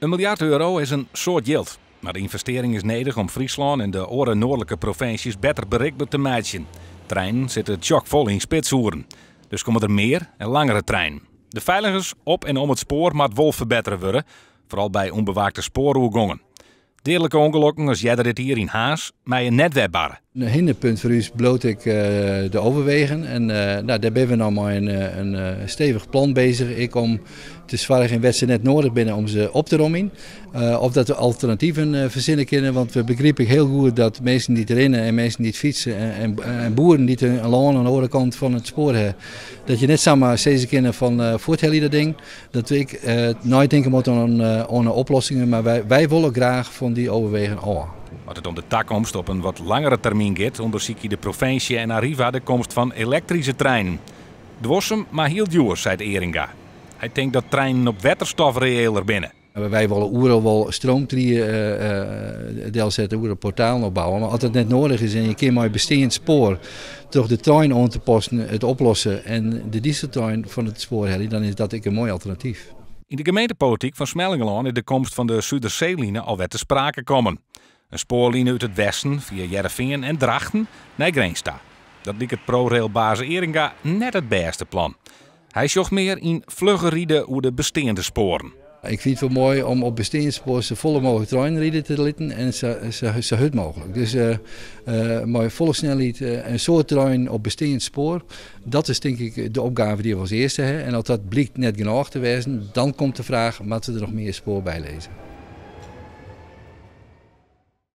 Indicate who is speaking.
Speaker 1: In miljard euro is in soad jild, mar de ynvestearring is nedich om Fryslân en de oare noardlike provinsjes better berikber te meitsjen. Treinen sitte tsjokfol yn spitsoeren, dus komme der mear en langere treinen. De feiligens op en om it spoar moat wol ferbettere wurde, foaral by ûnbewaakte spoaroergongen. Deadlike ûngelokken as earder dit jier yn Harns meie net wer barre.
Speaker 2: In hinderpunt foar ús bliuwt ek de overwegen. En no, dêr binne we no mei in stevich plan bezich ek om te soargjen wêr't se net noadich binne om se op te romjen. Of dat we alternativen fersinne kinne, want we begripe ek hiel goed dat minsken dy't rinne en minsken dy't fytse en boeren dy't in lân oan de oare kant fan it spoar ha, dat je net samar sizze kinne fan fuorthelje dat ding. Dat we ek neitinke moatte oan de oplossingen, mar wy wolle graach fan dy overwegen ôf.
Speaker 1: As it om de takomst op in wat langere termyn giet, ûndersykje de provinsje en Arriva de komst fan elektryske treinen. Duorsum, mar hiel djoer, seit Eringa. Hy tinkt dat treinen op wetterstof reëler binne.
Speaker 2: Wy wolle oeral wol stroomtried delsette, oeral portalen opbouwe. Mar as dat net noadich is en je kinne mei besteand spoar troch de trein oan te passen it oplosse en de dieseltrein fan it spoar helje, dan is dat ek in moai alternatyf.
Speaker 1: Yn de gemeentepolityk fan Smellingerlân is de komst fan de Suderseeline al wer te sprake kommen. In spoarline út it westen fia Hearrenfean en Drachten nei Grins ta. Dat liket ProRail-baas Eringa net it bêste plan. Hy sjocht mear yn flugger ride oer de besteande spoaren.
Speaker 2: Ik fyn it wol moai om op besteand spoar sa folle mooglik treinen ride te litten en sa hurd mooglik. Dus mei folle snelheid in soad treinen op besteand spoar, dat is tink ik de opgave dy't we as earste ha. En as dat blykt net genôch te wêzen, dan komt de fraach, moatte we der noch mear spoar by lizze?